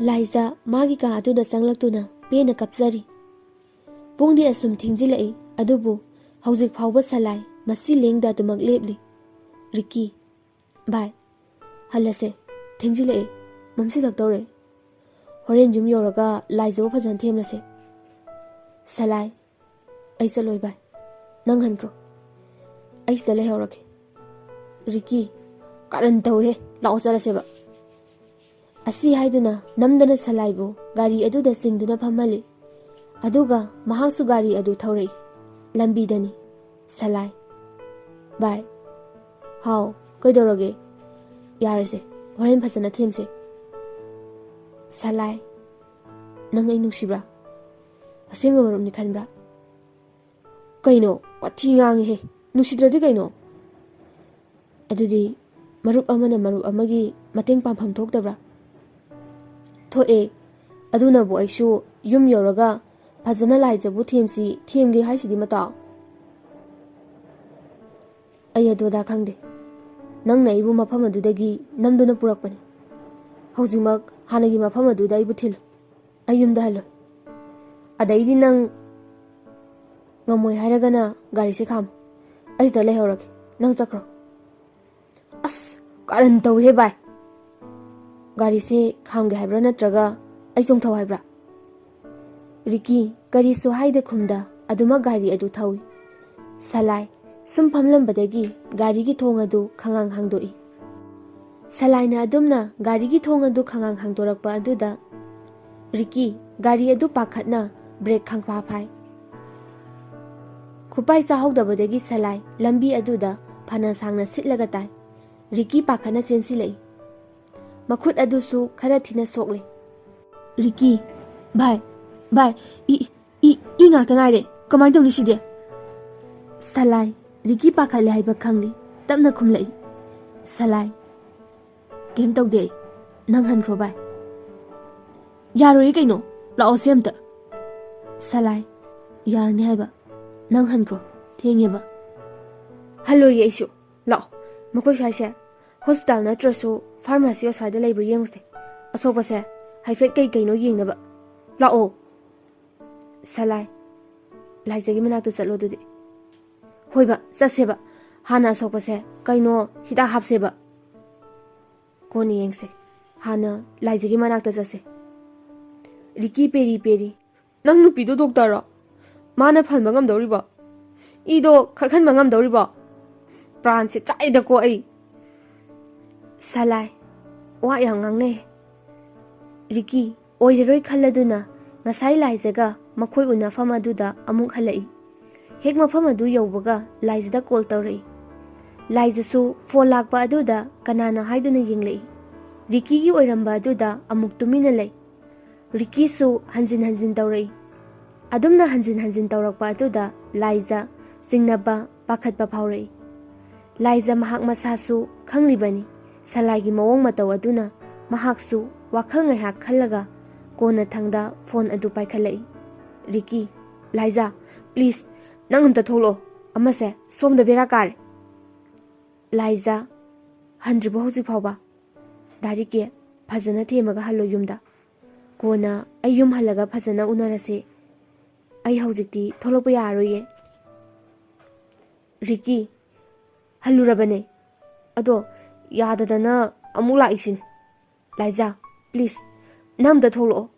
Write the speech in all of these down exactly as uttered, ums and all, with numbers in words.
ꯂꯥꯏꯖꯥ ꯃꯥꯒꯤ ꯀꯥ ꯑꯗꯨꯗ ꯆꯪꯂꯛꯇꯨꯅ ꯄꯦꯟꯅ ꯀꯞꯆꯔꯤ꯫ ꯄꯨꯡꯗꯤ ꯑꯁꯨꯝ ꯊꯦꯡꯖꯤꯜꯂꯛꯏ, ꯑꯗꯨꯕꯨ ꯍꯧꯖꯤꯛ ꯐꯥꯎꯕ ꯁꯂꯥꯏ ꯃꯁꯤ ꯂꯦꯡꯗ ꯑꯗꯨꯃꯛ ꯂꯦꯞꯂꯤ꯫ ꯔꯤꯀꯤ, "ꯚꯥꯏ, ꯍꯜꯂꯁꯦ, ꯊꯦꯡꯖꯤꯜꯂꯛꯑꯦ, ꯃꯝꯁꯤꯜꯂꯛꯇꯧꯔꯦ꯫ ꯍꯣꯔꯦꯟ ꯌꯨꯝ ꯌꯧꯔꯒ ꯂꯥꯏꯖꯥꯕꯨ ꯐꯖꯅ ꯊꯦꯝꯂꯁꯦ꯫" ꯁꯂꯥꯏ, "ꯑꯩ ꯆꯠꯂꯣꯏ ꯚꯥꯏ, ꯅꯪ ꯍꯟꯈ꯭ꯔꯣ, ꯑꯩ ꯁꯤꯗ ꯂꯩꯍꯧꯔꯒꯦ꯫" ꯔꯤꯀꯤ, "ꯀꯥꯔꯟ ꯇꯧꯋꯦꯍꯦ, ꯂꯥꯛꯑꯣ ꯆꯠꯂꯁꯦꯕ꯫" ꯑꯁꯤ ꯍꯥꯏꯗꯨꯅ ꯅꯝꯗꯅ ꯁꯂꯥꯏꯕꯨ ꯒꯥꯔꯤ ꯑꯗꯨꯗ ꯆꯤꯡꯗꯨꯅ ꯐꯝꯍꯜꯂꯤ꯫ ꯑꯗꯨꯒ ꯃꯍꯥꯛꯁꯨ ꯒꯥꯔꯤ ꯑꯗꯨ ꯊꯧꯔꯛꯏ꯫ ꯂꯝꯕꯤꯗꯅꯤ꯫ ꯁꯂꯥꯏ, "ꯚꯥꯏ꯫" "ꯍꯥꯎ, ꯀꯩꯗꯧꯔꯒꯦ?" "ꯌꯥꯔꯦꯁꯦ, ꯍꯣꯔꯦꯟ ꯐꯖꯅ ꯊꯦꯝꯁꯦ꯫" ꯁꯂꯥꯏ, "ꯅꯪ ꯑꯩ ꯅꯨꯡꯁꯤꯕ꯭ꯔꯥ? ꯑꯁꯦꯡꯕ ꯃꯔꯨꯞꯅꯤ ꯈꯟꯕ꯭ꯔꯥ?" "ꯀꯩꯅꯣ, ꯋꯥꯊꯤ ꯉꯥꯡꯉꯤꯍꯦ꯫ ꯅꯨꯡꯁꯤꯗ꯭ꯔꯗꯤ ꯀꯩꯅꯣ? ꯑꯗꯨꯗꯤ ꯃꯔꯨꯞ ꯑꯃꯅ ꯃꯔꯨꯞ ꯑꯃꯒꯤ ꯃꯇꯦꯡ ꯄꯥꯡꯐꯝ ꯊꯣꯛꯇꯕ꯭ꯔꯥ?" "ꯊꯣꯛꯑꯦ꯫ ꯑꯗꯨꯅꯕꯨ ꯑꯩꯁꯨ ꯌꯨꯝ ꯌꯧꯔꯒ ꯐꯖꯅ ꯂꯥꯏꯖꯥꯕꯨ ꯊꯦꯝꯁꯤ, ꯊꯦꯝꯒꯦ ꯍꯥꯏꯁꯤꯗꯤ, ꯃꯇꯥꯎ꯫" "ꯑꯩ ꯑꯗꯨ ꯑꯗꯥ ꯈꯪꯗꯦ꯫ ꯅꯪꯅ ꯑꯩꯕꯨ ꯃꯐꯝ ꯑꯗꯨꯗꯒꯤ ꯅꯝꯗꯨꯅ ꯄꯨꯔꯛꯄꯅꯤ꯫ ꯍꯧꯖꯤꯛꯃꯛ ꯍꯥꯟꯅꯒꯤ ꯃꯐꯝ ꯑꯗꯨꯗ ꯑꯩꯕꯨ ꯊꯤꯜꯂꯨ꯫ ꯑꯩ ꯌꯨꯝꯗ ꯍꯜꯂꯣꯏ꯫ ꯑꯗꯩꯗꯤ ꯅꯪ ꯉꯝꯃꯣꯏ ꯍꯥꯏꯔꯒꯅ ꯒꯥꯔꯤꯁꯦ ꯈꯥꯝꯃꯨ꯫ ꯑꯩ ꯁꯤꯗ ꯂꯩꯍꯧꯔꯒꯦ꯫ ꯅꯪ ꯆꯠꯈ꯭ꯔꯣ꯫" "ꯑꯁ, ꯀꯥꯔꯟ ꯇꯧꯋꯤꯍꯦ ꯚꯥꯏ꯫ ꯒꯥꯔꯤꯁꯦ ꯈꯥꯝꯒꯦ ꯍꯥꯏꯕ꯭ꯔꯥ ꯅꯠꯇ꯭ꯔꯒ ꯑꯩ ꯆꯣꯡꯊꯧ ꯍꯥꯏꯕ꯭ꯔꯥ?" ꯔꯤꯀꯤ ꯀꯔꯤꯁꯨ ꯍꯥꯏꯗ ꯈꯨꯝꯗ ꯑꯗꯨꯃꯛ ꯒꯥꯔꯤ ꯑꯗꯨ ꯊꯧꯏ꯫ ꯁꯂꯥꯏ ꯁꯨꯝ ꯐꯝꯂꯝꯕꯗꯒꯤ ꯒꯥꯔꯤꯒꯤ ꯊꯣꯡ ꯑꯗꯨ ꯈꯪꯍꯥꯡ ꯍꯥꯡꯗꯣꯛꯏ꯫ ꯁꯂꯥꯏꯅ ꯑꯗꯨꯝꯅ ꯒꯥꯔꯤꯒꯤ ꯊꯣꯡ ꯑꯗꯨ ꯈꯪꯍꯥꯡ ꯍꯥꯡꯗꯣꯔꯛꯄ ꯑꯗꯨꯗ ꯔꯤꯀꯤ ꯒꯥꯔꯤ ꯑꯗꯨ ꯄꯥꯈꯠꯅ ꯕ꯭ꯔꯦꯛ ꯈꯪꯐꯥ ꯐꯥꯏ꯫ ꯈꯨꯄꯥꯏ ꯆꯥꯍꯧꯗꯕꯗꯒꯤ ꯁꯂꯥꯏ ꯂꯝꯕꯤ ꯑꯗꯨꯗ ꯐꯅ ꯁꯥꯡꯅ ꯁꯤꯠꯂꯒ ꯇꯥꯏ꯫ ꯔꯤꯀꯤ ꯄꯥꯈꯠꯅ ꯆꯦꯟꯁꯤꯜꯂꯛꯏ꯫ ꯃꯈꯨꯠ ꯑꯗꯨꯁꯨ ꯈꯔ ꯊꯤꯅ ꯁꯣꯛꯂꯦ꯫ ꯔꯤꯀꯤ, "ꯚꯥꯏ, ꯚꯥꯏ, ꯏ, ꯏ, ꯏ ꯉꯥꯛꯇ ꯉꯥꯏꯔꯦ꯫ ꯀꯃꯥꯏꯅ ꯇꯧꯅꯤ ꯁꯤꯗꯤ?" ꯁꯂꯥꯏ, ꯔꯤꯀꯤ ꯄꯥꯈꯠꯂꯦ ꯍꯥꯏꯕ ꯈꯪꯂꯤ꯫ ꯇꯞꯅ ꯈꯨꯝꯂꯛꯏ꯫ ꯁꯂꯥꯏ, "ꯀꯩꯝ ꯇꯧꯗꯦ ꯑꯩ꯫ ꯅꯪ ꯍꯟꯈ꯭ꯔꯣ ꯚꯥꯏ꯫" "ꯌꯥꯔꯣꯏꯌꯦ ꯀꯩꯅꯣ꯫ ꯂꯥꯛꯑꯣꯁꯦ ꯑꯝꯇ꯫" ꯁꯂꯥꯏ, "ꯌꯥꯔꯅꯤ ꯍꯥꯏꯕ꯫ ꯅꯪ ꯍꯟꯈ꯭ꯔꯣ꯫ ꯊꯦꯡꯉꯦꯕ꯫" "ꯍꯜꯂꯣꯏꯌꯦ ꯑꯩꯁꯨ꯫ ꯂꯥꯛꯑꯣ꯫ ꯃꯈꯣꯏ ꯁ꯭ꯋꯥꯏꯁꯦ ꯍꯣꯁꯄꯤꯇꯥꯜ ꯅꯠꯇ꯭ꯔꯁꯨ ꯐꯥꯔꯃꯥꯁꯤ ꯑꯁ꯭ꯋꯥꯏꯗ ꯂꯩꯕ꯭ꯔꯥ ꯌꯦꯡꯉꯨꯁꯦ꯫ ꯑꯁꯣꯛꯄꯁꯦ ꯍꯥꯏꯐꯦꯠ ꯀꯩ ꯀꯩꯅꯣ ꯌꯦꯡꯅꯕ꯫ ꯂꯥꯛꯑꯣ꯫ ꯁꯂꯥꯏ, ꯂꯥꯏꯖꯒꯤ ꯃꯅꯥꯛꯇ ꯆꯠꯂꯣ ꯑꯗꯨꯗꯤ꯫ ꯍꯣꯏꯕ, ꯆꯠꯁꯦꯕ꯫ ꯍꯥꯟꯅ ꯑꯁꯣꯛꯄꯁꯦ ꯀꯩꯅꯣ ꯍꯤꯗꯥꯛ ꯍꯥꯞꯁꯦꯕ꯫ ꯀꯣꯟꯅ ꯌꯦꯡꯁꯦ꯫ ꯍꯥꯟꯅ ꯂꯥꯏꯖꯒꯤ ꯃꯅꯥꯛꯇ ꯆꯠꯁꯦ꯫ ꯔꯤꯀꯤ ꯄꯦꯔꯤ ꯄꯦꯔꯤ꯫ ꯅꯪ ꯅꯨꯄꯤꯗꯣ ꯗꯣꯛꯇꯔꯔꯣ? ꯃꯥꯅ ꯐꯍꯟꯕ ꯉꯝꯗꯧꯔꯤꯕꯣ? ꯏꯗꯣ ꯈꯛꯍꯟꯕ ꯉꯝꯗꯧꯔꯤꯕꯣ? ꯄ꯭ꯔꯥꯟꯁꯦ ꯆꯥꯛꯏꯗꯀꯣ ꯑꯩ꯫ ꯁꯂꯥꯏ, ꯋꯥ ꯌꯥꯝ ꯉꯥꯡꯅꯩ꯫ ꯔꯤꯀꯤ ꯑꯣꯏꯔꯔꯣꯏ ꯈꯜꯂꯗꯨꯅ ꯉꯁꯥꯏ ꯂꯥꯏꯖꯒ ꯃꯈꯣꯏ ꯎꯅꯐꯝ ꯑꯗꯨꯗ ꯑꯃꯨꯛ ꯍꯜꯂꯛꯏ꯫ ꯍꯦꯛ ꯃꯐꯝ ꯑꯗꯨ ꯌꯧꯕꯒ ꯂꯥꯏꯖꯗ ꯀꯣꯜ ꯇꯧꯔꯛꯏ꯫ ꯂꯥꯏꯖꯁꯨ ꯐꯣꯟ ꯂꯥꯛꯄ ꯑꯗꯨꯗ ꯀꯅꯥꯅꯣ ꯍꯥꯏꯗꯨꯅ ꯌꯦꯡꯂꯛꯏ꯫ ꯔꯤꯀꯤꯒꯤ ꯑꯣꯏꯔꯝꯕ ꯑꯗꯨꯗ ꯑꯃꯨꯛ ꯇꯨꯃꯤꯟꯅ ꯂꯩ꯫ ꯔꯤꯀꯤꯁꯨ ꯍꯟꯖꯤꯟ ꯍꯟꯖꯤꯟ ꯇꯧꯔꯛꯏ꯫ ꯑꯗꯨꯝꯅ ꯍꯟꯖꯤꯟ ꯍꯟꯖꯤꯟ ꯇꯧꯔꯛꯄ ꯑꯗꯨꯗ ꯂꯥꯏꯖ ꯆꯤꯡꯅꯕ, ꯄꯥꯈꯠꯄ ꯐꯥꯎꯔꯛꯏ꯫ ꯂꯥꯏꯖ ꯃꯍꯥꯛ ꯃꯁꯥꯁꯨ ꯈꯪꯂꯤꯕꯅꯤ꯫ ꯁꯂꯥꯏꯒꯤ ꯃꯑꯣꯡ ꯃꯇꯧ ꯑꯗꯨꯅ ꯃꯍꯥꯛꯁꯨ ꯋꯥꯈꯜ ꯉꯥꯏꯍꯥꯛ ꯈꯜꯂꯒ ꯀꯣꯟꯅꯊꯪꯗ ꯐꯣꯟ ꯑꯗꯨ ꯄꯥꯏꯈꯠꯂꯛꯏ꯫ "ꯔꯤꯀꯤ, ꯂꯥꯏꯖ, please, ꯅꯪ ꯑꯝꯇ ꯊꯣꯛꯂꯛꯑꯣ꯫ ꯑꯃꯁꯦ ꯁꯣꯝꯗ ꯕꯦꯔꯥ ꯀꯥꯔꯦ꯫" ꯂꯥꯏꯖ, "ꯍꯟꯗ꯭ꯔꯤꯕꯣ ꯍꯧꯖꯤꯛ ꯐꯥꯎꯕ?" "ꯗꯥ ꯔꯤꯀꯤ, ꯐꯖꯅ ꯊꯦꯝꯃꯒ ꯍꯜꯂꯣ ꯌꯨꯝꯗ꯫ ꯀꯣꯟꯅ ꯑꯩ ꯌꯨꯝ ꯍꯜꯂꯒ ꯐꯖꯅ ꯎꯅꯔꯁꯤ꯫ ꯑꯩ ꯍꯧꯖꯤꯛꯇꯤ ꯊꯣꯛꯂꯛꯄ ꯌꯥꯔꯔꯣꯏꯌꯦ꯫" "ꯔꯤꯀꯤ, ꯍꯜꯂꯨꯔꯕꯅꯦ꯫ ꯑꯗꯣ ꯌꯥꯗꯗꯅ ꯑꯃꯨꯛ ꯂꯥꯛꯏꯁꯤꯅꯤ꯫ ꯂꯥꯏꯖꯥ, please, ꯅꯪ ꯑꯝꯇ ꯊꯣꯛꯂꯛꯑꯣ꯫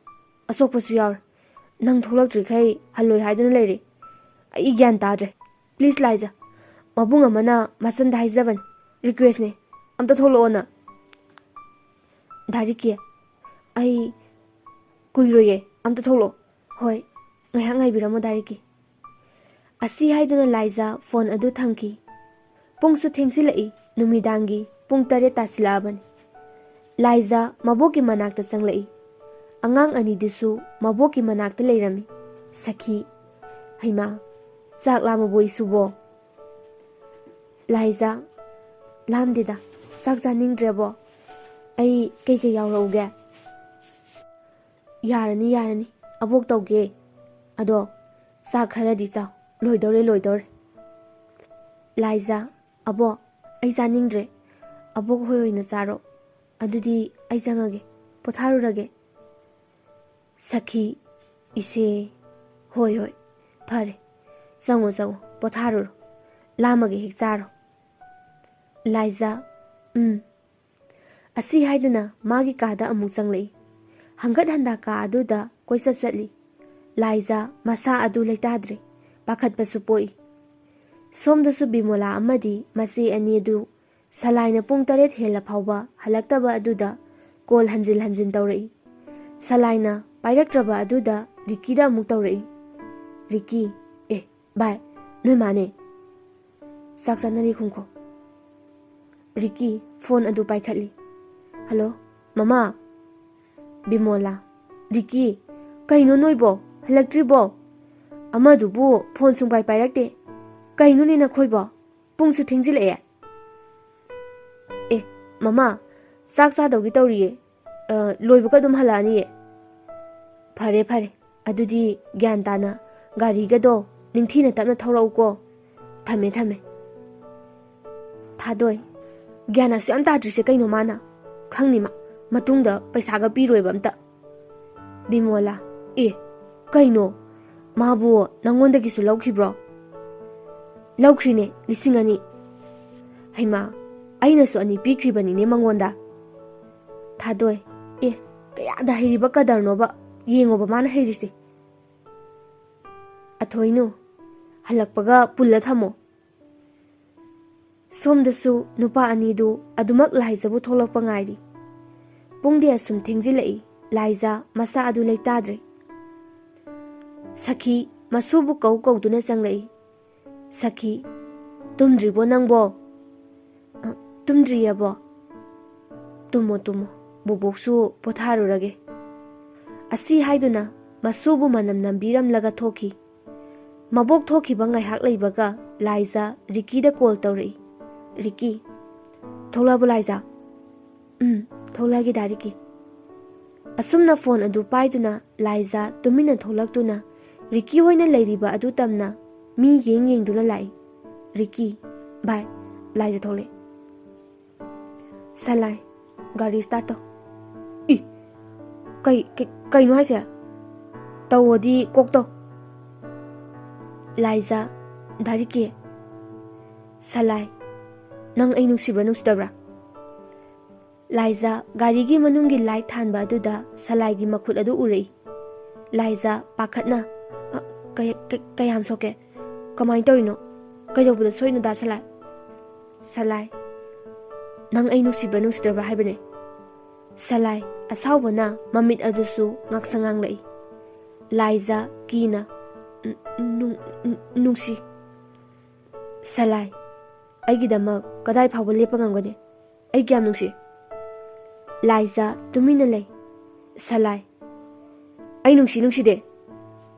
ꯑꯁꯣꯛꯄꯁꯨ ꯌꯥꯎꯔꯦ꯫ ꯅꯪ ꯊꯣꯛꯂꯛꯇ꯭ꯔꯤꯈꯩ ꯍꯜꯂꯣꯏ ꯍꯥꯏꯗꯨꯅ ꯂꯩꯔꯦ꯫ ꯑꯩ ꯒ꯭ꯌꯥꯟ ꯇꯥꯗ꯭ꯔꯦ꯫ Please, ꯂꯥꯏꯖꯥ꯫ ꯃꯕꯨꯡ ꯑꯃꯅ ꯃꯆꯟꯗ ꯍꯥꯏꯖꯕꯅꯤ꯫ Request ꯅꯦ꯫ ꯑꯝꯇ ꯊꯣꯛꯂꯛꯑꯣꯅ꯫" "ꯗꯥ ꯔꯤꯀꯤ, ꯑꯩ ꯀꯨꯏꯔꯣꯏꯌꯦ꯫ ꯑꯝꯇ ꯊꯣꯛꯂꯛꯑꯣ꯫" "ꯍꯣꯏ, ꯉꯥꯏꯍꯥꯛ ꯉꯥꯏꯕꯤꯔꯝꯃꯣ ꯗꯥ ꯔꯤꯀꯤ꯫" ꯑꯁꯤ ꯍꯥꯏꯗꯨꯅ ꯂꯥꯏꯖꯥ ꯐꯣꯟ ꯑꯗꯨ ꯊꯝꯈꯤ꯫ ꯄꯨꯡꯁꯨ ꯊꯦꯡꯁꯤꯜꯂꯛꯏ, ꯅꯨꯃꯤꯗꯥꯡꯒꯤ ꯄꯨꯡ ꯇꯔꯦꯠ ꯇꯥꯁꯤꯜꯂꯛꯑꯕꯅꯤ꯫ ꯂꯥꯏꯖꯥ ꯃꯕꯣꯛꯀꯤ ꯃꯅꯥꯛꯇ ꯆꯪꯂꯛꯏ꯫ ꯑꯉꯥꯡ ꯑꯅꯤꯗꯨꯁꯨ ꯃꯕꯣꯛꯀꯤ ꯃꯅꯥꯛꯇ ꯂꯩꯔꯝꯃꯤ꯫ ꯁꯈꯤ, "ꯍꯩꯃꯥ, ꯆꯥꯛ ꯂꯥꯝꯃꯕꯣ ꯏꯁꯨꯕꯣ?" ꯂꯥꯏꯖꯥ, "ꯂꯥꯝꯗꯦꯗ, ꯆꯥꯛ ꯆꯥꯅꯤꯡꯗ꯭ꯔꯦꯕꯣ꯫ ꯑꯩ ꯀꯩꯀꯩ ꯌꯥꯎꯔꯛꯎꯒꯦ?" "ꯌꯥꯔꯅꯤ, ꯌꯥꯔꯅꯤ, ꯑꯕꯣꯛ ꯇꯧꯒꯦ꯫ ꯑꯗꯣ ꯆꯥꯛ ꯈꯔꯗꯤ ꯆꯥꯎ꯫ ꯂꯣꯏꯗꯧꯔꯦ, ꯂꯣꯏꯗꯧꯔꯦ꯫" ꯂꯥꯏꯖꯥ, "ꯑꯕꯣꯛ, ꯑꯩ ꯆꯥꯅꯤꯡꯗ꯭ꯔꯦ꯫ ꯑꯕꯣꯛ ꯍꯣꯏ ꯑꯣꯏꯅ ꯆꯥꯔꯣ꯫ ꯑꯗꯨꯗꯤ ꯑꯩ ꯆꯪꯉꯒꯦ, ꯄꯣꯊꯥꯔꯨꯔꯒꯦ꯫" ꯁꯈꯤ, ꯏꯆꯦ, ꯍꯣꯏ, ꯍꯣꯏ, ꯐꯔꯦ, ꯆꯪꯉꯣ, ꯆꯪꯉꯣ, ꯄꯣꯊꯥꯔꯨꯔꯣ, ꯂꯥꯝꯃꯒ ꯍꯦꯛ ꯆꯥꯔꯣ꯫ ꯂꯥꯏꯖꯥ, ꯎꯝ꯫ ꯑꯁꯤ ꯍꯥꯏꯗꯨꯅ ꯃꯥꯒꯤ ꯀꯥꯗ ꯑꯃꯨꯛ ꯆꯪꯂꯛꯏ꯫ ꯍꯪꯒꯠ ꯍꯟꯗꯥ ꯀꯥ ꯑꯗꯨꯗ ꯀꯣꯏꯆꯠ ꯆꯠꯂꯤ꯫ ꯂꯥꯏꯖꯥ ꯃꯁꯥ ꯑꯗꯨ ꯂꯩꯇꯥꯗ꯭ꯔꯦ, ꯄꯥꯈꯠꯄꯁꯨ ꯄꯣꯛꯏ꯫ ꯁꯣꯝꯗꯁꯨ ꯕꯤꯃꯣꯂꯥ ꯑꯃꯗꯤ ꯃꯆꯦ ꯑꯅꯤ ꯑꯗꯨ ꯁꯂꯥꯏꯅ ꯄꯨꯡ ꯇꯔꯦꯠ ꯍꯦꯜꯂ ꯐꯥꯎꯕ ꯍꯜꯂꯛꯇꯕ ꯑꯗꯨꯗ ꯀꯣꯜ ꯍꯟꯖꯤꯟ ꯍꯟꯖꯤꯟ ꯇꯧꯔꯛꯏ꯫ ꯁꯂꯥꯏꯅ ꯄꯥꯏꯔꯛꯇ꯭ꯔꯕ ꯑꯗꯨꯗ ꯔꯤꯀꯤꯗ ꯑꯃꯨꯛ ꯇꯧꯔꯛꯏ꯫ ꯔꯤꯀꯤ, ꯑꯦ, ꯚꯥꯏ, ꯅꯣꯏ ꯃꯥꯅꯦ꯫ ꯆꯥꯛ ꯆꯥꯅꯔꯤ ꯈꯨꯝꯈꯣ꯫ ꯔꯤꯀꯤ ꯐꯣꯟ ꯑꯗꯨ ꯄꯥꯏꯈꯠꯂꯤ꯫ ꯍꯜꯂꯣ, ꯃꯃꯥ꯫ ꯕꯤꯃꯣꯂꯥ, ꯔꯤꯀꯤ, ꯀꯩꯅꯣ ꯅꯣꯏꯕꯣ? ꯍꯜꯂꯛꯇ꯭ꯔꯤꯕꯣ? ꯑꯃꯗꯨꯕꯨ ꯐꯣꯟ ꯁꯨꯡꯄꯥꯏ ꯄꯥꯏꯔꯛꯇꯦ꯫ ꯀꯩꯅꯣꯅꯦ ꯅꯈꯣꯏꯕꯣ? ꯄꯨꯡꯁꯨ ꯊꯦꯡꯖꯤꯜꯂꯛꯑꯦ꯫ ꯑꯦ, ꯃꯃꯥ, ꯆꯥꯛ ꯆꯥꯗꯧꯒꯤ ꯇꯧꯔꯤꯌꯦ꯫ ꯑ, ꯂꯣꯏꯕꯒ ꯑꯗꯨꯝ ꯍꯜꯂꯛꯑꯅꯤꯌꯦ꯫ ꯐꯔꯦ, ꯐꯔꯦ꯫ ꯑꯗꯨꯗꯤ ꯒ꯭ꯌꯥꯟ ꯇꯥꯅ ꯒꯥꯔꯤꯒꯗꯣ ꯅꯤꯡꯊꯤꯅ ꯇꯞꯅ ꯊꯧꯔꯛꯎꯀꯣ꯫ ꯊꯝꯃꯦ, ꯊꯝꯃꯦ꯫ ꯊꯥꯗꯣꯏ, ꯒ꯭ꯌꯥꯟ ꯑꯁꯨꯛ ꯌꯥꯝ ꯇꯥꯗ꯭ꯔꯤꯁꯦ ꯀꯩꯅꯣ ꯃꯥꯅ? ꯈꯪꯅꯤ ꯃꯥ, ꯃꯇꯨꯡꯗ ꯄꯩꯁꯥꯒ ꯄꯤꯔꯣꯏꯕ ꯑꯝꯇ꯫ ꯕꯤꯃꯣꯂꯥ, ꯑꯦ, ꯀꯩꯅꯣ? ꯃꯥꯕꯨ ꯅꯪꯉꯣꯟꯗꯒꯤꯁꯨ ꯂꯧꯈꯤꯕ꯭ꯔꯣ? ꯂꯧꯈ꯭ꯔꯤꯅꯦ, ꯂꯤꯁꯤꯡ ꯑꯅꯤ꯫ ꯍꯩꯃꯥ, ꯑꯩꯅꯁꯨ ꯑꯅꯤ ꯄꯤꯈ꯭ꯔꯤꯕꯅꯤꯅꯦ ꯃꯉꯣꯟꯗ꯫ ꯊꯥꯗꯣꯏ, ꯑꯦ, ꯀꯌꯥꯗ ꯍꯩꯔꯤꯕ ꯀꯗꯔꯅꯣꯕ, ꯌꯦꯡꯉꯣꯕ ꯃꯥꯅ ꯍꯩꯔꯤꯁꯦ꯫ ꯑꯊꯣꯏꯅꯨ, ꯍꯜꯂꯛꯄꯒ ꯄꯨꯜꯂ ꯊꯝꯃꯣ꯫ ꯁꯣꯝꯗꯁꯨ ꯅꯨꯄꯥ ꯑꯅꯤꯗꯨ ꯑꯗꯨꯃꯛ ꯂꯥꯏꯖꯕꯨ ꯊꯣꯛꯂꯛꯄ ꯉꯥꯏꯔꯤ꯫ ꯄꯨꯡꯗꯤ ꯑꯁꯨꯝ ꯊꯦꯡꯖꯤꯜꯂꯛꯏ, ꯂꯥꯏꯖ ꯃꯁꯥ ꯑꯗꯨ ꯂꯩꯇꯥꯗ꯭ꯔꯦ꯫ ꯁꯈꯤ ꯃꯁꯨꯕꯨ ꯀꯧ ꯀꯧꯗꯨꯅ ꯆꯪꯂꯛꯏ꯫ ꯁꯈꯤ, ꯇꯨꯝꯗ꯭ꯔꯤꯕꯣ ꯅꯪꯕꯣ? "ꯑ, ꯇꯨꯝꯗ꯭ꯔꯤꯌꯦꯕꯣ꯫" "ꯇꯨꯝꯃꯣ, ꯇꯨꯝꯃꯣ, ꯕꯣꯕꯣꯛꯁꯨ ꯄꯣꯊꯥꯔꯨꯔꯒꯦ꯫" ꯑꯁꯤ ꯍꯥꯏꯗꯨꯅ ꯃꯁꯨꯕꯨ ꯃꯅꯝ ꯅꯝꯕꯤꯔꯝꯂꯒ ꯊꯣꯛꯈꯤ꯫ ꯃꯕꯣꯛ ꯊꯣꯛꯈꯤꯕ ꯉꯥꯏꯍꯥꯛ ꯂꯩꯕꯒ ꯂꯥꯏꯖ ꯔꯤꯀꯤꯗ ꯀꯣꯜ ꯇꯧꯔꯛꯏ꯫ "ꯔꯤꯀꯤ, ꯊꯣꯛꯂꯛꯑꯕꯣ ꯂꯥꯏꯖ?" "ꯎꯝ, ꯊꯣꯛꯂꯛꯑꯒꯦ ꯗꯥ ꯔꯤꯀꯤ꯫" ꯑꯁꯨꯝꯅ ꯐꯣꯟ ꯑꯗꯨ ꯄꯥꯏꯗꯨꯅ ꯂꯥꯏꯖ ꯇꯨꯃꯤꯟꯅ ꯊꯣꯛꯂꯛꯇꯨꯅ ꯔꯤꯀꯤ ꯍꯣꯏꯅ ꯂꯩꯔꯤꯕ ꯑꯗꯨ ꯇꯝꯅ ꯃꯤ ꯌꯦꯡ ꯌꯦꯡꯗꯨꯅ ꯂꯥꯛꯏ꯫ "ꯔꯤꯀꯤ, ꯚꯥꯏ, ꯂꯥꯏꯖ ꯊꯣꯛꯂꯛꯑꯦ꯫" "ꯁꯂꯥꯏ, ꯒꯥꯔꯤ ꯁ꯭ꯇꯥꯔꯠ ꯇꯧ꯫" "ꯏ, ꯀꯩ, ꯀꯩ, ꯀꯩꯅꯣ ꯍꯥꯏꯁꯦ? ꯇꯧꯋꯣꯗꯤ ꯀꯣꯛ ꯇꯧ꯫ ꯂꯥꯏꯖꯥ, ꯗꯥ ꯔꯤꯀꯤ꯫ ꯁꯂꯥꯏ, ꯅꯪ ꯑꯩ ꯅꯨꯡꯁꯤꯕ꯭ꯔꯥ ꯅꯨꯡꯁꯤꯗꯕ꯭ꯔꯥ? ꯂꯥꯏꯖꯥ ꯒꯥꯔꯤꯒꯤ ꯃꯅꯨꯡꯒꯤ ꯂꯥꯏꯠ ꯊꯥꯟꯕ ꯑꯗꯨꯗ ꯁꯂꯥꯏꯒꯤ ꯃꯈꯨꯠ ꯑꯗꯨ ꯎꯔꯛꯏ꯫ ꯂꯥꯏꯖꯥ ꯄꯥꯈꯠꯅ, "ꯑ, ꯀꯩ-, ꯀꯩ-, ꯀꯌꯥꯝ ꯁꯣꯛꯀꯦ? ꯀꯃꯥꯏꯅ ꯇꯧꯔꯤꯅꯣ? ꯀꯩꯗꯧꯕꯗ ꯁꯣꯏꯅꯣ ꯗꯥ ꯁꯂꯥꯏ?" ꯁꯂꯥꯏ, "ꯅꯪ ꯑꯩ ꯅꯨꯡꯁꯤꯕ꯭ꯔꯥ ꯅꯨꯡꯁꯤꯗꯕ꯭ꯔꯥ ꯍꯥꯏꯕꯅꯦ?" ꯁꯂꯥꯏ ꯑꯁꯥꯎꯕꯅ ꯃꯃꯤꯠ ꯑꯗꯨꯁꯨ ꯉꯥꯛꯁꯪ ꯉꯥꯡꯂꯛꯏ꯫ ꯂꯥꯏꯖꯥ ꯀꯤꯅ, "ꯅꯨꯡ-, ꯅꯨꯡ-, ꯅꯨꯡꯁꯤ꯫" ꯁꯂꯥꯏ, "ꯑꯩꯒꯤꯗꯃꯛ ꯀꯗꯥꯏ ꯐꯥꯎꯕ ꯂꯦꯞꯄ ꯉꯝꯒꯅꯤ? ꯑꯩ ꯀꯌꯥꯝ ꯅꯨꯡꯁꯤ?" ꯂꯥꯏꯖꯥ ꯇꯨꯃꯤꯟꯅ ꯂꯩ꯫ ꯁꯂꯥꯏ, "ꯑꯩ ꯅꯨꯡꯁꯤ ꯅꯨꯡꯁꯤꯗꯦ꯫"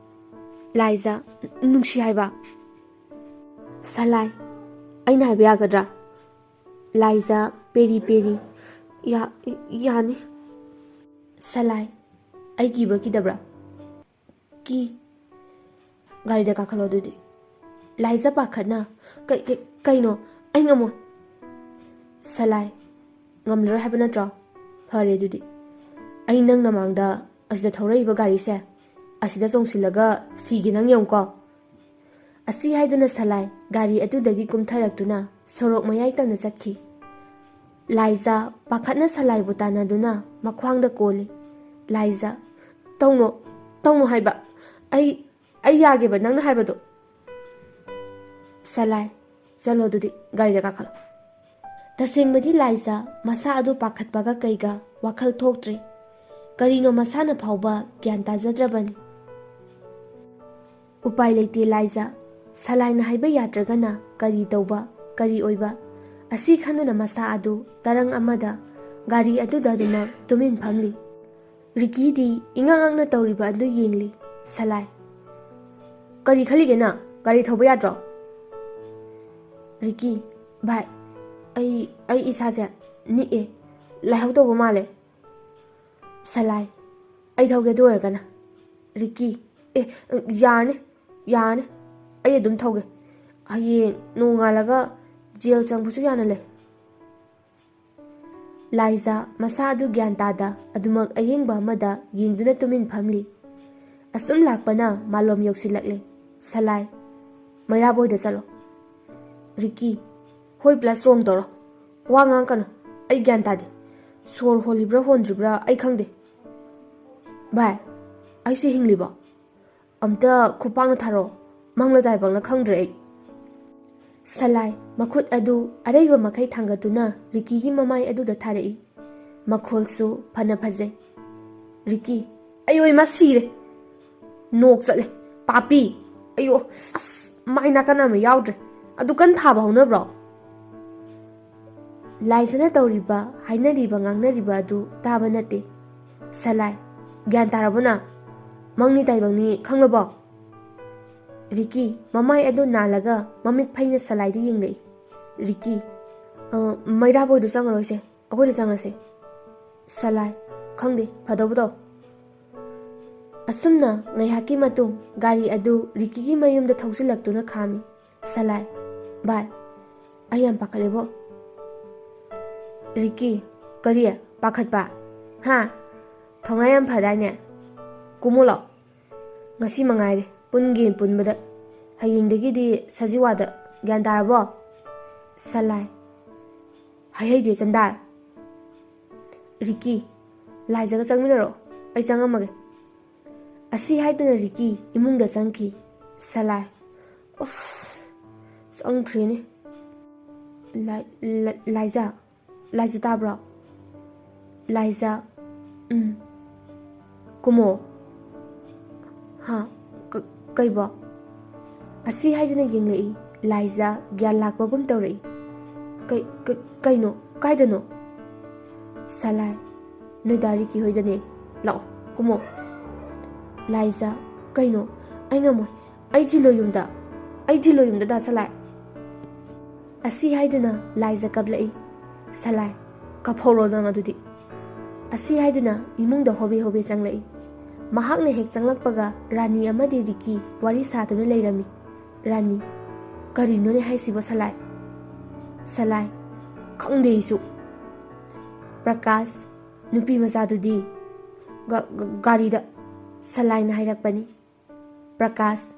ꯂꯥꯏꯖꯥ, "ꯅꯨꯡꯁꯤ ꯍꯥꯏꯕ꯫" ꯁꯂꯥꯏ, "ꯑꯩꯅ ꯍꯥꯏꯕ ꯌꯥꯒꯗ꯭ꯔꯥ?" ꯂꯥꯏꯖꯥ ꯄꯦꯔꯤ ꯄꯦꯔꯤ, "ꯌꯥ-, ꯌꯥꯅꯤ꯫" ꯁꯂꯥꯏ, "ꯑꯩ ꯀꯤꯕ꯭ꯔꯥ ꯀꯤꯗꯕ꯭ꯔꯥ?" "ꯀꯤ꯫" "ꯒꯥꯔꯤꯗ ꯀꯥꯈꯠꯂꯣ ꯑꯗꯨꯗꯤ꯫" ꯂꯥꯏꯖꯥ ꯄꯥꯈꯠꯅ, "ꯀꯩ-, ꯀꯩ-, ꯀꯩꯅꯣ? ꯑꯩ ꯉꯝꯃꯣꯏ꯫" ꯁꯂꯥꯏ, "ꯉꯝꯂꯔꯣꯏ ꯍꯥꯏꯕ ꯅꯠꯇ꯭ꯔꯣ? ꯐꯔꯦ ꯑꯗꯨꯗꯤ꯫ ꯑꯩ ꯅꯪ ꯅꯃꯥꯡꯗ ꯑꯁꯤꯗ ꯊꯧꯔꯛꯏꯕ ꯒꯥꯔꯤꯁꯦ, ꯑꯁꯤꯗ ꯆꯣꯡꯁꯤꯜꯂꯒ ꯁꯤꯒꯦ ꯅꯪ ꯌꯦꯡꯉꯨꯀꯣ꯫" ꯑꯁꯤ ꯍꯥꯏꯗꯨꯅ ꯁꯂꯥꯏ ꯒꯥꯔꯤ ꯑꯗꯨꯗꯒꯤ ꯀꯨꯝꯊꯔꯛꯇꯨꯅ ꯁꯣꯔꯣꯛ ꯃꯌꯥꯏ ꯇꯝꯅ ꯆꯠꯈꯤ꯫ ꯂꯥꯏꯖꯥ ꯄꯥꯈꯠꯅ ꯁꯂꯥꯏꯕꯨ ꯇꯥꯟꯅꯗꯨꯅ ꯃꯈ꯭ꯋꯥꯡꯗ ꯀꯣꯜꯂꯤ꯫ ꯂꯥꯏꯖꯥ, "ꯇꯧꯅꯣ, ꯇꯧꯅꯣ ꯍꯥꯏꯕ꯫ ꯑꯩ, ꯑꯩ ꯌꯥꯒꯦꯕ ꯅꯪꯅ ꯍꯥꯏꯕꯗꯣ꯫" ꯁꯂꯥꯏ, "ꯆꯠꯂꯣ ꯑꯗꯨꯗꯤ, ꯒꯥꯔꯤꯗ ꯀꯥꯈꯠꯂꯣ꯫" ꯇꯁꯦꯡꯕꯗꯤ ꯂꯥꯏꯖꯥ ꯃꯁꯥ ꯑꯗꯨ ꯄꯥꯈꯠꯄꯒ ꯀꯩꯒ ꯋꯥꯈꯜ ꯊꯣꯛꯇ꯭ꯔꯦ꯫ ꯀꯔꯤꯅꯣ ꯃꯁꯥꯅ ꯐꯥꯎꯕ ꯒ꯭ꯌꯥꯟ ꯇꯥꯖꯗ꯭ꯔꯕꯅꯤ꯫ ꯎꯄꯥꯏ ꯂꯩꯇꯦ ꯂꯥꯏꯖꯥ, ꯁꯂꯥꯏꯅ ꯍꯥꯏꯕ ꯌꯥꯗ꯭ꯔꯒꯅ ꯀꯔꯤ ꯇꯧꯕ, ꯀꯔꯤ ꯑꯣꯏꯕ, ꯑꯁꯤ ꯈꯟꯗꯨꯅ ꯃꯁꯥ ꯑꯗꯨ ꯇꯔꯪ ꯑꯃꯗ ꯒꯥꯔꯤ ꯑꯗꯨꯗ ꯑꯗꯨꯃꯛ ꯇꯨꯃꯤꯟ ꯐꯝꯂꯤ꯫ ꯔꯤꯀꯤꯗꯤ ꯏꯉꯛ ꯉꯛꯅ ꯇꯧꯔꯤꯕ ꯑꯗꯨ ꯌꯦꯡꯂꯤ꯫ ꯁꯂꯥꯏ, "ꯀꯔꯤ ꯈꯜꯂꯤꯒꯦ ꯅꯪ? ꯒꯥꯔꯤ ꯊꯧꯕ ꯌꯥꯗ꯭ꯔꯣ?" ꯔꯤꯀꯤ, "ꯚꯥꯏ, ꯑꯩ, ꯑꯩ ꯏꯁꯥꯁꯦ ꯅꯤꯛꯑꯦ, ꯂꯥꯏꯍꯧ ꯇꯧꯕ ꯃꯥꯜꯂꯦ꯫" ꯁꯂꯥꯏ, "ꯑꯩ ꯊꯧꯒꯦ ꯑꯗꯨ ꯑꯣꯏꯔꯒꯅ꯫" ꯔꯤꯀꯤ, "ꯑꯦ, ꯌꯥꯔꯅꯤ, ꯌꯥꯔꯅꯤ, ꯑꯩ ꯑꯗꯨꯝ ꯊꯧꯒꯦ꯫ ꯍꯌꯦꯡ ꯅꯣꯡꯉꯥꯜꯂꯒ ꯖꯦꯜ ꯆꯪꯕꯁꯨ ꯌꯥꯅ ꯂꯩ꯫" ꯂꯥꯏꯖꯥ ꯃꯁꯥ ꯑꯗꯨ ꯒ꯭ꯌꯥꯟ ꯇꯥꯗ ꯑꯗꯨꯃꯛ ꯑꯌꯦꯡꯕ ꯑꯃꯗ ꯌꯦꯡꯗꯨꯅ ꯇꯨꯃꯤꯟ ꯐꯝꯂꯤ꯫ ꯑꯁꯨꯝ ꯂꯥꯛꯄꯅ ꯃꯥꯂꯣꯝ ꯌꯧꯁꯤꯜꯂꯛꯂꯦ꯫ "ꯁꯂꯥꯏ, ꯃꯩꯔꯥꯕꯣꯏꯗ ꯆꯠꯂꯣ꯫" ꯔꯤꯀꯤ, "ꯍꯣꯏ plus wrong ꯇꯧꯔꯣ꯫ ꯋꯥ ꯉꯥꯡꯀꯅꯨ꯫ ꯑꯩ ꯒ꯭ꯌꯥꯟ ꯇꯥꯗꯦ꯫ ꯁꯣꯔ ꯍꯣꯜꯂꯤꯕ꯭ꯔꯥ ꯍꯣꯟꯗ꯭ꯔꯤꯕ꯭ꯔꯥ ꯑꯩ ꯈꯪꯗꯦ꯫" "ꯚꯥꯏ, ꯑꯩꯁꯦ ꯍꯤꯡꯂꯤꯕꯣ? ꯑꯝꯇ ꯈꯨꯄꯥꯛꯅ ꯊꯥꯔꯛꯑꯣ꯫ ꯃꯪꯂ ꯇꯥꯏꯕꯪꯂ ꯈꯪꯗ꯭ꯔꯦ ꯑꯩ꯫" ꯁꯂꯥꯏ ꯃꯈꯨꯠ ꯑꯗꯨ ꯑꯔꯩꯕ ꯃꯈꯩ ꯊꯥꯡꯒꯠꯇꯨꯅ ꯔꯤꯀꯤꯒꯤ ꯃꯃꯥꯏ ꯑꯗꯨꯗ ꯊꯥꯔꯛꯏ꯫ ꯃꯈꯣꯜꯁꯨ ꯐꯅ ꯐꯖꯩ꯫ ꯔꯤꯀꯤ, "ꯑꯌꯣ, ꯏꯃꯥ, ꯁꯤꯔꯦ꯫ ꯅꯣꯛ ꯆꯠꯂꯦ꯫ ꯄꯥꯄꯤ꯫ ꯑꯌꯣ, ꯑꯁ, ꯃꯥꯏ ꯅꯥꯀꯟ ꯑꯃ ꯌꯥꯎꯗ꯭ꯔꯦ꯫ ꯑꯗꯨ ꯀꯟ ꯊꯥꯕ ꯍꯧꯅꯕ꯭ꯔꯣ?" ꯂꯥꯏꯖꯅ ꯇꯧꯔꯤꯕ, ꯍꯥꯏꯅꯔꯤꯕ, ꯉꯥꯡꯅꯔꯤꯕ ꯑꯗꯨ ꯇꯥꯕ ꯅꯠꯇꯦ꯫ ꯁꯂꯥꯏ, "ꯒ꯭ꯌꯥꯟ ꯇꯥꯔꯕꯣ ꯅꯪ? ꯃꯪꯅꯤ ꯇꯥꯏꯕꯪꯅꯤ ꯈꯪꯂꯕꯣ?" ꯔꯤꯀꯤ ꯃꯃꯥꯏ ꯑꯗꯨ ꯅꯥꯜꯂꯒ ꯃꯃꯤꯠ ꯐꯩꯅ ꯁꯂꯥꯏꯗ ꯌꯦꯡꯂꯛꯏ꯫ ꯔꯤꯀꯤ, "ꯑ, ꯃꯩꯔꯥꯕꯣꯏꯗ ꯆꯪꯉꯔꯣꯏꯁꯦ, ꯑꯩꯈꯣꯏꯗ ꯆꯪꯉꯁꯦ꯫" ꯁꯂꯥꯏ, "ꯈꯪꯗꯦ, ꯐꯗꯧꯕ ꯇꯧ꯫" ꯑꯁꯨꯝꯅ ꯉꯥꯏꯍꯥꯛꯀꯤ ꯃꯇꯨꯡ ꯒꯥꯔꯤ ꯑꯗꯨ ꯔꯤꯀꯤꯒꯤ ꯃꯌꯨꯝꯗ ꯊꯧꯖꯤꯜꯂꯛꯇꯨꯅ ꯈꯥꯝꯃꯤ꯫ ꯁꯂꯥꯏ, "ꯚꯥꯏ, ꯑꯩ ꯌꯥꯝ ꯄꯥꯈꯠꯂꯦꯕꯣ꯫" ꯔꯤꯀꯤ, "ꯀꯔꯤ? ꯄꯥꯈꯠꯄ? ꯍꯥ? ꯊꯧꯅꯥ ꯌꯥꯝ ꯐꯗꯥꯏꯅꯦ? ꯀꯨꯝꯃꯣ ꯂꯥꯛꯑꯣ꯫ ꯉꯁꯤ ꯃꯉꯥꯏꯔꯦ ꯄꯨꯟꯒꯦ ꯄꯨꯟꯕꯗ꯫ ꯍꯌꯦꯡꯗꯒꯤꯗꯤ ꯁꯖꯤꯋꯥꯗ꯫ ꯒ꯭ꯌꯥꯟ ꯇꯥꯔꯕꯣ?" ꯁꯂꯥꯏ, "ꯍꯩꯍꯩꯗꯦ ꯆꯟꯗꯥꯜ꯫" ꯔꯤꯀꯤ, "ꯂꯥꯏꯖꯒ ꯆꯪꯃꯤꯟꯅꯔꯣ, ꯑꯩ ꯆꯪꯉꯝꯃꯒꯦ꯫" ꯑꯁꯤ ꯍꯥꯏꯗꯨꯅ ꯔꯤꯀꯤ ꯏꯃꯨꯡꯗ ꯆꯪꯈꯤ꯫ ꯁꯂꯥꯏ, "ꯎꯐ, ꯆꯪꯈ꯭ꯔꯦꯅꯦ꯫ ꯂꯥꯏ-, ꯂꯥ-, ꯂꯥꯏꯖꯥ, ꯂꯥꯏꯖꯥ ꯇꯥꯕ꯭ꯔꯣ? ꯂꯥꯏꯖꯥ, ꯎꯝ꯫ ꯀꯨꯃꯣ꯫ ꯍꯥ? ꯀ-, ꯀꯩꯕꯣ?" ꯑꯁꯤ ꯍꯥꯏꯗꯨꯅ ꯌꯦꯡꯂꯛꯏ꯫ ꯂꯥꯏꯖꯥ ꯒ꯭ꯌꯥꯟ ꯂꯥꯛꯄꯒꯨꯝ ꯇꯧꯔꯛꯏ꯫ "ꯀꯩ-, ꯀ-, ꯀꯩꯅꯣ? ꯀꯥꯏꯗꯅꯣ?" ꯁꯂꯥꯏ, "ꯅꯣꯏ ꯗꯥ ꯔꯤꯀꯤ ꯍꯣꯏꯗꯅꯦ꯫ ꯂꯥꯛꯑꯣ, ꯀꯨꯃꯣ꯫" ꯂꯥꯏꯖꯥ, "ꯀꯩꯅꯣ? ꯑꯩ ꯉꯝꯃꯣꯏ꯫ ꯑꯩ ꯊꯤꯜꯂꯣ ꯌꯨꯝꯗ꯫ ꯑꯩ ꯊꯤꯜꯂꯣ ꯌꯨꯝꯗ, ꯗꯥ ꯁꯂꯥꯏ꯫" ꯑꯁꯤ ꯍꯥꯏꯗꯨꯅ ꯂꯥꯏꯖꯥ ꯀꯞꯂꯛꯏ꯫ ꯁꯂꯥꯏ, "ꯀꯞꯍꯧꯔꯣ ꯅꯪ ꯑꯗꯨꯗꯤ꯫" ꯑꯁꯤ ꯍꯥꯏꯗꯨꯅ ꯏꯃꯨꯡꯗ ꯍꯣꯕꯦ ꯍꯣꯕꯦ ꯆꯪꯂꯛꯏ꯫ ꯃꯍꯥꯛꯅ ꯍꯦꯛ ꯆꯪꯂꯛꯄꯒ ꯔꯥꯅꯤ ꯑꯃꯗꯤ ꯔꯤꯀꯤ ꯋꯥꯔꯤ ꯁꯥꯗꯨꯅ ꯂꯩꯔꯝꯃꯤ꯫ ꯔꯥꯅꯤ, "ꯀꯔꯤꯅꯣꯅꯦ ꯍꯥꯏꯁꯤꯕꯣ ꯁꯂꯥꯏ?" ꯁꯂꯥꯏ, "ꯈꯪꯗꯦ ꯑꯩꯁꯨ꯫" ꯄ꯭ꯔꯀꯥꯁ, "ꯅꯨꯄꯤ ꯃꯆꯥꯗꯨꯗꯤ ꯒ-, ꯒ-, ꯒꯥꯔꯤꯗ, ꯁꯂꯥꯏꯅ ꯍꯥꯏꯔꯛꯄꯅꯤ꯫ "ꯄ꯭ꯔꯀꯥꯁ,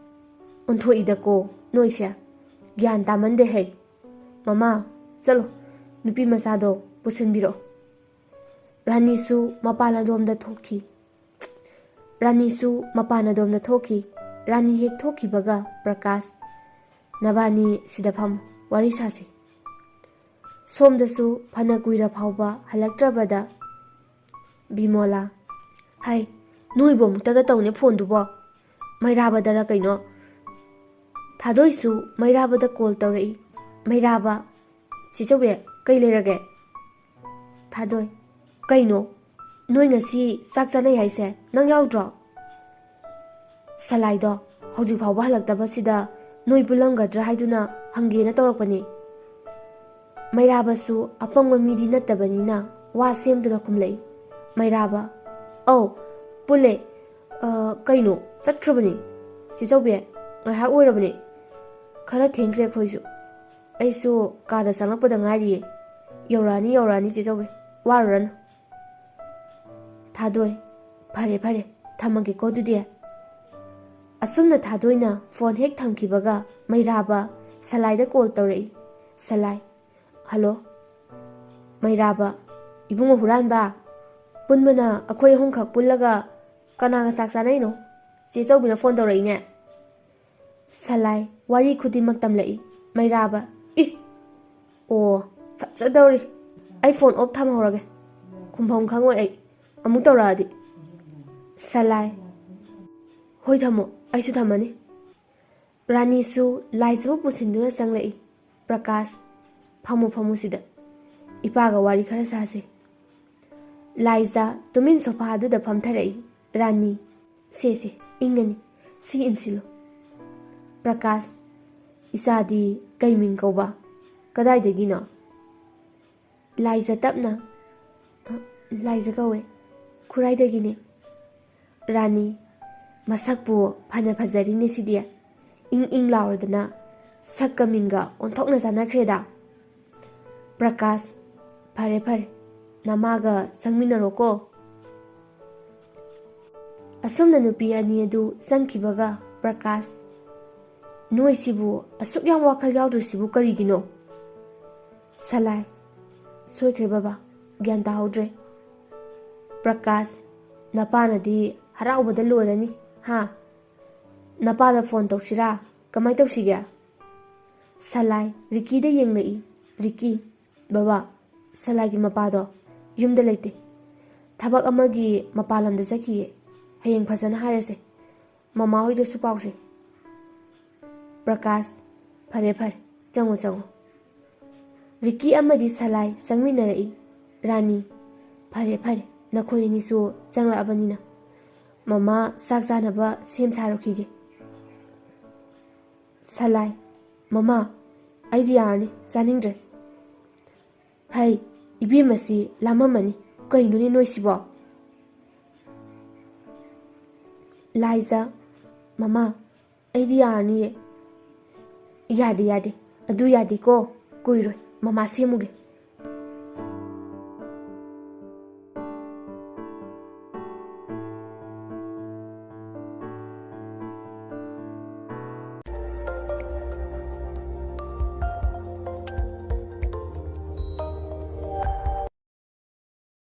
ꯑꯣꯟꯊꯣꯛꯏꯗꯀꯣ ꯅꯣꯏꯁꯦ꯫ ꯒ꯭ꯌꯥꯟ ꯇꯥꯃꯟꯗꯦ ꯍꯩ꯫ ꯃꯃꯥ, ꯆꯠꯂꯣ, ꯅꯨꯄꯤ ꯃꯆꯥꯗꯣ ꯄꯨꯁꯤꯟꯕꯤꯔꯛꯑꯣ꯫" ꯔꯥꯅꯤꯁꯨ ꯃꯄꯥꯟ ꯑꯗꯣꯝꯗ ꯊꯣꯛꯈꯤ꯫ ꯔꯥꯅꯤꯁꯨ ꯃꯄꯥꯟ ꯑꯗꯣꯝꯗ ꯊꯣꯛꯈꯤ꯫ ꯔꯥꯅꯤ ꯍꯦꯛ ꯊꯣꯛꯈꯤꯕꯒ ꯄ꯭ꯔꯀꯥꯁ, "ꯅꯕꯥꯅꯤ ꯁꯤꯗ ꯐꯝꯃꯨ, ꯋꯥꯔꯤ ꯁꯥꯁꯤ꯫" ꯁꯣꯝꯗꯁꯨ ꯐꯅ ꯀꯨꯏꯔ ꯐꯥꯎꯕ ꯍꯜꯂꯛꯇ꯭ꯔꯕꯗ ꯕꯤꯃꯣꯂꯥ, "ꯍꯥꯏ, ꯅꯣꯏꯕꯨ ꯑꯃꯨꯛꯇꯒ ꯇꯧꯅꯦ ꯐꯣꯟꯗꯨꯕꯣ꯫ ꯃꯩꯔꯥꯕꯗꯔ ꯀꯩꯅꯣ?" ꯊꯥꯗꯣꯏꯁꯨ ꯃꯩꯔꯥꯕꯗ ꯀꯣꯜ ꯇꯧꯔꯛꯏ꯫ ꯃꯩꯔꯥꯕ, "ꯆꯦ ꯆꯧꯕꯤ, ꯀꯩ ꯂꯩꯔꯒꯦ?" ꯊꯥꯗꯣꯏ, "ꯀꯩꯅꯣ? ꯅꯣꯏ ꯉꯁꯤ ꯆꯥꯛ ꯆꯥꯅꯩ ꯍꯥꯏꯁꯦ ꯅꯪ ꯌꯥꯎꯗ꯭ꯔꯣ?" ꯁꯂꯥꯏꯗꯣ ꯍꯧꯖꯤꯛ ꯐꯥꯎꯕ ꯍꯜꯂꯛꯇꯕꯁꯤꯗ ꯅꯣꯏ ꯄꯨꯜꯂꯝꯒꯗ꯭ꯔꯥ ꯍꯥꯏꯗꯨꯅ ꯍꯪꯒꯦꯅ ꯇꯧꯔꯛꯄꯅꯤ꯫ ꯃꯩꯔꯥꯕꯁꯨ ꯑꯄꯪꯕ ꯃꯤꯗꯤ ꯅꯠꯇꯕꯅꯤꯅ ꯋꯥ ꯁꯦꯝꯗꯨꯅ ꯈꯨꯝꯂꯛꯏ꯫ ꯃꯩꯔꯥꯕ, "ꯑꯧ, ꯄꯨꯜꯂꯦ꯫ ꯑ, ꯀꯩꯅꯣ, ꯆꯠꯈ꯭ꯔꯕꯅꯤ꯫ ꯆꯦ ꯆꯧꯕꯤ, ꯉꯥꯏꯍꯥꯛ ꯑꯣꯏꯔꯕꯅꯤ꯫ ꯈꯔ ꯊꯦꯡꯈ꯭ꯔꯦ ꯑꯩꯈꯣꯏꯁꯨ꯫ ꯑꯩꯁꯨ ꯀꯥꯗ ꯆꯪꯂꯛꯄꯗ ꯉꯥꯏꯔꯤꯌꯦ꯫ ꯌꯧꯔꯛꯑꯅꯤ, ꯌꯧꯔꯛꯑꯅꯤ, ꯆꯦ ꯆꯧꯕꯤ꯫ ꯋꯥꯔꯨꯔꯅꯨ꯫" ꯊꯥꯗꯣꯏ, "ꯐꯔꯦ, ꯐꯔꯦ, ꯊꯝꯃꯒꯦꯀꯣ ꯑꯗꯨꯗꯤ꯫" ꯑꯁꯨꯝꯅ ꯊꯥꯗꯣꯏꯅ ꯐꯣꯟ ꯍꯦꯛ ꯊꯝꯈꯤꯕꯒ ꯃꯩꯔꯥꯕ ꯁꯂꯥꯏꯗ ꯀꯣꯜ ꯇꯧꯔꯛꯏ꯫ ꯁꯂꯥꯏ, "ꯍꯜꯂꯣ꯫" ꯃꯩꯔꯥꯕ, "ꯏꯕꯨꯡꯉꯣ ꯍꯨꯔꯥꯟꯕ, ꯄꯨꯟꯕꯅ ꯑꯩꯈꯣꯏ ꯑꯍꯨꯝꯈꯛ ꯄꯨꯜꯂꯒ ꯀꯅꯥꯒ ꯆꯥꯛ ꯆꯥꯅꯩꯅꯣ? ꯆꯦ ꯆꯧꯕꯤꯅ ꯐꯣꯟ ꯇꯧꯔꯛꯏꯅꯦ꯫" ꯁꯂꯥꯏ ꯋꯥꯔꯤ ꯈꯨꯗꯤꯡꯃꯛ ꯇꯝꯂꯛꯏ꯫ ꯃꯩꯔꯥꯕ, "ꯏ! ꯑꯣ, ꯐꯖꯗꯧꯔꯤ꯫ ꯑꯩ ꯐꯣꯟ ꯑꯣꯐ ꯊꯝꯍꯧꯔꯒꯦ꯫ ꯈꯨꯝꯐꯝ ꯈꯪꯉꯣꯏ ꯑꯩ꯫ ꯑꯃꯨꯛ ꯇꯧꯔꯛꯑꯗꯤ꯫" ꯁꯂꯥꯏ, "ꯍꯣꯏ ꯊꯝꯃꯣ, ꯑꯩꯁꯨ ꯊꯝꯃꯅꯤ꯫" ꯔꯥꯅꯤꯁꯨ ꯂꯥꯏꯖꯕꯨ ꯄꯨꯁꯤꯟꯗꯨꯅ ꯆꯪꯂꯛꯏ꯫ "ꯄ꯭ꯔꯀꯥꯁ, ꯐꯝꯃꯨ, ꯐꯝꯃꯨ ꯁꯤꯗ꯫ ꯏꯄꯥꯒ ꯋꯥꯔꯤ ꯈꯔ ꯁꯥꯁꯤ꯫" ꯂꯥꯏꯖ ꯇꯨꯃꯤꯟ ꯁꯣꯐꯥ ꯑꯗꯨꯗ ꯐꯝꯊꯔꯛꯏ꯫ ꯔꯥꯅꯤ, "ꯁꯦ, ꯁꯦ, ꯏꯪꯉꯅꯤ꯫ ꯁꯤ ꯏꯟꯁꯤꯜꯂꯨ꯫" ꯄ꯭ꯔꯀꯥꯁ, "ꯏꯆꯥꯗꯤ ꯀꯩ ꯃꯤꯡ ꯀꯧꯕ? ꯀꯗꯥꯏꯗꯒꯤꯅꯣ?" ꯂꯥꯏꯖ ꯇꯞꯅ, "ꯑ, ꯂꯥꯏꯖ ꯀꯧꯋꯦ꯫ ꯈꯨꯔꯥꯏꯗꯒꯤꯅꯦ꯫" ꯔꯥꯅꯤ, "ꯃꯁꯛꯄꯨ ꯐꯅ ꯐꯖꯔꯤꯅꯦ ꯁꯤꯗꯤ꯫ ꯏꯪ ꯏꯪ ꯂꯥꯎꯔꯗꯅ ꯁꯛꯀ ꯃꯤꯡꯒ ꯑꯣꯟꯊꯣꯛꯅ ꯆꯥꯟꯅꯈ꯭ꯔꯦꯗ꯫" ꯄ꯭ꯔꯀꯥꯁ, "ꯐꯔꯦ, ꯐꯔꯦ, ꯅꯃꯥꯒ ꯆꯪꯃꯤꯟꯅꯔꯣꯀꯣ꯫" ꯑꯁꯨꯝꯅ ꯅꯨꯄꯤ ꯑꯅꯤ ꯑꯗꯨ ꯆꯪꯈꯤꯕꯒ ꯄ꯭ꯔꯀꯥꯁ, "ꯅꯣꯏꯁꯤꯕꯨ ꯑꯁꯨꯛ ꯌꯥꯝ ꯋꯥꯈꯜ ꯌꯥꯎꯗ꯭ꯔꯤꯁꯤꯕꯨ ꯀꯔꯤꯒꯤꯅꯣ?" ꯁꯂꯥꯏ, "ꯁꯣꯏꯈ꯭ꯔꯦ ꯕꯕꯥ, ꯒ꯭ꯌꯥꯟ ꯇꯥꯍꯧꯗ꯭ꯔꯦ꯫" ꯄ꯭ꯔꯀꯥꯁ, "ꯅꯄꯥꯅꯗꯤ ꯍꯔꯥꯎꯕꯗ ꯂꯣꯏꯔꯅꯤ, ꯍꯥ? ꯅꯄꯥꯗ ꯐꯣꯟ ꯇꯧꯁꯤꯔꯥ? ꯀꯃꯥꯏ ꯇꯧꯁꯤꯒꯦ?" ꯁꯂꯥꯏ ꯔꯤꯀꯤꯗ ꯌꯦꯡꯂꯛꯏ꯫ ꯔꯤꯀꯤ, "ꯕꯕꯥ, ꯁꯂꯥꯏꯒꯤ ꯃꯄꯥꯗꯣ ꯌꯨꯝꯗ ꯂꯩꯇꯦ꯫ ꯊꯕꯛ ꯑꯃꯒꯤ ꯃꯄꯥꯟ ꯂꯝꯗ ꯆꯠꯈꯤꯌꯦ꯫ ꯍꯌꯦꯡ ꯐꯖꯅ ꯍꯥꯏꯔꯁꯦ꯫ ꯃꯃꯥ ꯍꯣꯏꯗꯁꯨ ꯄꯥꯎꯁꯦ꯫" ꯄ꯭ꯔꯀꯥꯁ, "ꯐꯔꯦ, ꯐꯔꯦ, ꯆꯪꯉꯣ, ꯆꯪꯉꯣ꯫" ꯔꯤꯀꯤ ꯑꯃꯗꯤ ꯁꯂꯥꯏ ꯆꯪꯃꯤꯟꯅꯔꯛꯏ꯫ ꯔꯥꯅꯤ, "ꯐꯔꯦ, ꯐꯔꯦ, ꯅꯈꯣꯏ ꯑꯅꯤꯁꯨ ꯆꯪꯂꯛꯑꯕꯅꯤꯅ꯫ ꯃꯃꯥ ꯆꯥꯛ ꯆꯥꯅꯕ ꯁꯦꯝ ꯁꯥꯔꯨꯈꯤꯒꯦ꯫" ꯁꯂꯥꯏ, "ꯃꯃꯥ, ꯑꯩꯗꯤ ꯌꯥꯔꯅꯤ, ꯆꯥꯅꯤꯡꯗ꯭ꯔꯦ꯫" "ꯍꯩ, ꯏꯕꯦꯝꯃꯁꯤ ꯂꯥꯝꯃꯝꯃꯅꯤ꯫ ꯀꯩꯅꯣꯅꯦ ꯅꯣꯏꯁꯤꯕꯣ?" ꯂꯥꯏꯖ, "ꯃꯃꯥ, ꯑꯩꯗꯤ ꯌꯥꯔꯅꯤꯌꯦ꯫" "ꯌꯥꯗꯦ, ꯌꯥꯗꯦ, ꯑꯗꯨ ꯌꯥꯗꯦꯀꯣ꯫ ꯀꯨꯏꯔꯣꯏ, ꯃꯃꯥ ꯁꯦꯝꯃꯨꯒꯦ꯫"